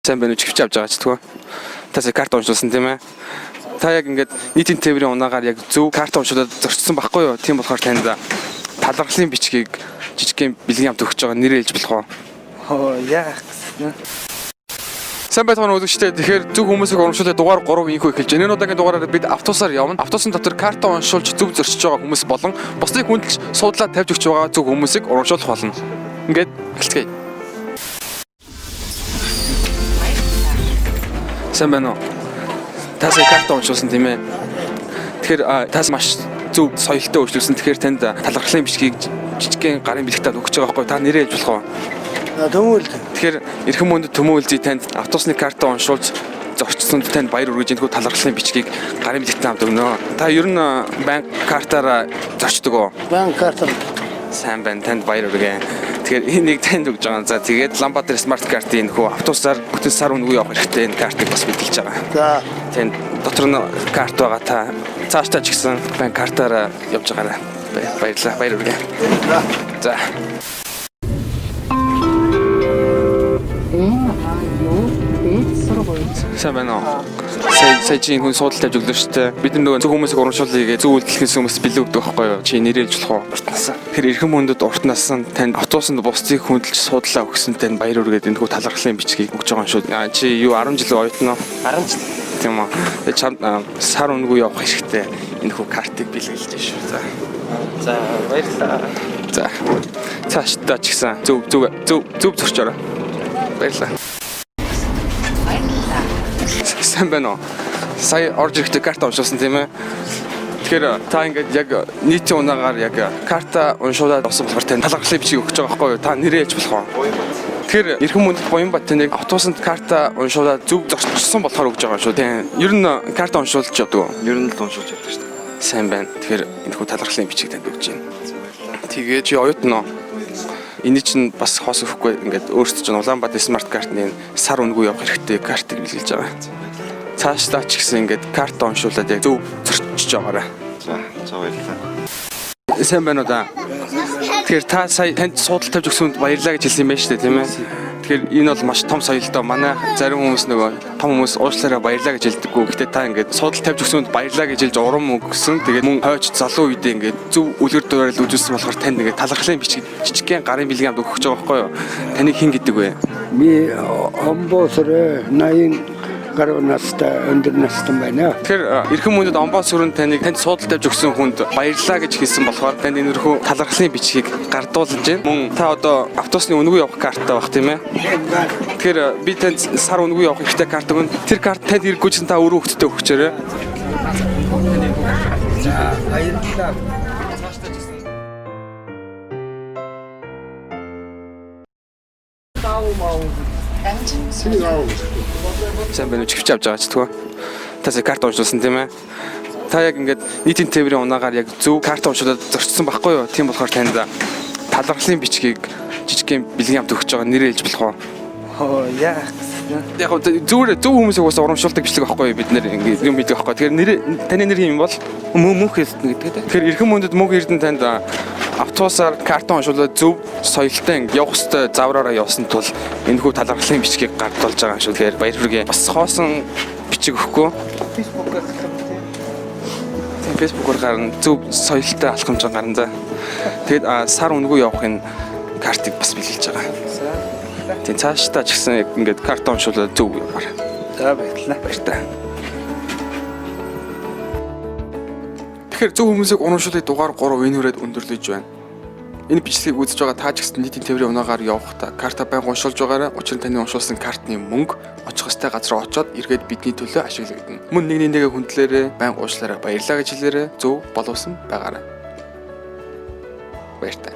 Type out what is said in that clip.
Сайн байна уу? Чивч авч байгаа ч тгөө. Та сая карт уншуулсан тийм ээ. Та яг ингээд нийтийн тээврийн унаагаар яг зөв карт уншуулад зорчсон байхгүй юу? Тийм болохоор танд талархлын бичгийг жижигхэн бэлгийн хамт өгч байгаа нэрээ хэлж болох уу? Хоо яах гэсэн. Сайн байцгаана үзэгчдээ. Тэгэхээр зөв хүмүүсийг урамшуулах дугаар 3 инхүү эхэлж байна. Энэ удаагийн дугаараар бид автобусаар явна. Автобусын дотор карта уншуулж зөв зорчиж байгаа хүмүүс болон бусдыг хүндэлж суудлаа тавьж өгч байгаа зөв хүмүүсийг урамшуулах болно. Ингээд эхэлцгээе. Сайн байна уу? Та сая карта уншуулсан тийм ээ. Тэгэхээр таас маш зөв соёлтой үйлчлүүлсэн. Тэгэхээр танд талархлын бичгийг жижигхэн гарын бэлэгтээ өгч байгаа байхгүй юу? Та нэрээ хэлж болох уу? Төмөл. Тэгэхээр эрхэм мөндөд Төмөн үлзий танд автобусны карта уншуулж зорчсонд танд баяр хүргэж энэхүү талархлын бичгийг гарын бэлэгтээ хамт өгнө. Та ер нь банк картаараа зорчдог уу? Банк карт. Сайн байна. Танд баяр хүргэе. Тэгэхээр энийг танд өгж байгаа. За тэгээд Ламбатар смарт картын энэхүү автобусаар бүтэн сар үнэгүй явах хэрэгтэй энэ картыг бас мэдэлж байгаа. За Танд дотор нь карт байгаа та цаашдаа ч гэсэн банк картаараа явж байгаарай. Баярлалаа. Баяр хүргэе. За. Сайн байна уу? Сая чи энэ хүн суудал тавьж өглөө шүү дээ. Бид нар нөгөө зөв хүмүүсийг урамшуулъя гэж зөв үйлдэл хийсэн хүмүүс бэлэг өгдөг байхгүй юу? Чи нэрээ хэлж болох уу? Урт насан. Тэр эрхэм хүндэд урт насан танд автобусанд бусдыг хүндэлж суудлаа өгсөн танд баяр хүргээд энэ хүү талархлын бичгийг өгч байгаа юм шүү. Чи юу 10 жил оюутан уу? 10 жил. Тийм үү. Тэгээ чамд сар үнэгүй явах хэрэгтэй энэ хүү картыг бэлгэлж шүү. За. За баярлалаа. За. Цаашдаа ч гэсэн зөв зөв зөв зөв зөрчөөрэй. Баярлалаа. Сайн байна уу? Сая орж ирэхдээ карта уншуулсан тийм ээ. Тэгэхээр та ингээд яг нийтийн унаагаар яг карта уншуулад авсан болохоор тань талархлын бичгийг өгч байгаа байхгүй юу? Та нэрээ хэлж болох уу? Тэгэхээр эрхэм мөндөд Буянбат таныг автобусанд карта уншуулад зөв зорчсон болохоор өгч байгаа юм шүү. Тийм. Ер нь карта уншуулж явдаг уу? Ер нь л уншуулж явдаг шүү дээ. Сайн байна. Тэгэхээр энэхүү талархлын бичгийг танд өгч байна. Тэгээ чи оюутан уу? Эний чинь бас хоос өгөхгүй ингээд өөртөө чинь Улаанбаатар смарт картны сар үнэгүй явах хэрэгтэй картыг бэлгэлж байгаа. Цаашдаа ч гэсэн ингээд карта уншуулад яг зөв зорчиж байгаарай. За, за баярлалаа. Сайн байна уу да? Тэгэхээр та сая танд суудал тавьж өгсөнд баярлалаа гэж хэлсэн юм байна шүү дээ, тийм ээ? Тэгэхээр энэ бол маш том соёл доо. Манай зарим хүмүүс нөгөө том хүмүүс уушлаараа баярлалаа гэж хэлдэггүй. Гэтэ та ингээд суудал тавьж өгсөнд баярлалаа гэж хэлж урам өгсөн. Тэгээд мөн хойч залуу үедээ ингээд зөв үлгэр дуурайл үзүүлсэн болохоор танд ингээд талархлын бичиг жижигхэн гарын бэлгийн хамт өгөх гэж байгаа байхгүй юу? Таныг хэн гэдэг вэ? Би омбоосор 80 гаруй настай өндөр настай байна. Тэгэхээр эрхэм хүндэд омбоо сүрэн таныг танд суудал тавьж өгсөн хүнд баярлалаа гэж хэлсэн болохоор танд энэрхүү талархлын бичгийг гардуулж байна. Мөн та одоо автобусны үнэгүй явах карттай байх тийм ээ? Тэгэхээр би танд сар үнэгүй явах хэрэгтэй карт өгнө. Тэр карт танд хэрэггүй чинь та өөрөө хөлттэй өгчөөрэй. Баярлалаа. Сайн байна уу? Чивч авч байгаа ч тгөө. Та сая карт уншуулсан тийм ээ? Та яг ингээд нийтийн тээврийн унаагаар яг зөв карт уншуулад зорчсон байхгүй юу? Тийм болохоор танд талархлын бичгийг жижигхэн бэлгийн хамт өгч байгаа нэрээ хэлж болох уу? Хоо яах гэсэн. Яг гоо зүгээр зөв хүмүүсийг уусаа урамшуулдаг бичлэг байхгүй юу? Бид нэр ингээд юм хийдэг байхгүй. Тэгэхээр нэр таны нэр хэм бол Мөнх эрдэнэ гэдэг дээ. Тэгэхээр эрхэм мөндөд мөнх эрдэнэ танд автобусаар карта уншуулаад зөв соёлтой ингээд явах ёстой завраараа явсан тул энэхүү талархлын бичгийг гардуулж байгаа юм шүү. Тэгэхээр баяр хүргэе. Бас хоосон бичиг өгөхгүй. Facebook-аар гарах тийм. Тийм Facebook-оор гарна. Зөв соёлтой алхамж гарна за. Тэгээд сар үнэгүй явах энэ картыг бас бэлгэлж байгаа. Тийм цаашдаа ч гэсэн яг ингээд карта уншуулаад зөв яваар. За баярлалаа. Баяртай. Тэгэхээр зөв хүмүүсийг урамшуулах дугаар 3 энэ хүрээд өндөрлөж байна. Энэ бичлэгийг үзэж байгаа та ч гэсэн нийтийн тээврийн унаагаар явахдаа карта байнга уншуулж байгаарай. Учир нь таны уншуулсан картны мөнгө очих ёстой газар руу очоод эргээд бидний төлөө ашиглагдана. Мөн нэг нэгнийгээ хүндлээрээ, байнга уушлаарай, баярлалаа гэж хэлээрэй. Зөв боловсон байгаарай. Баяртай.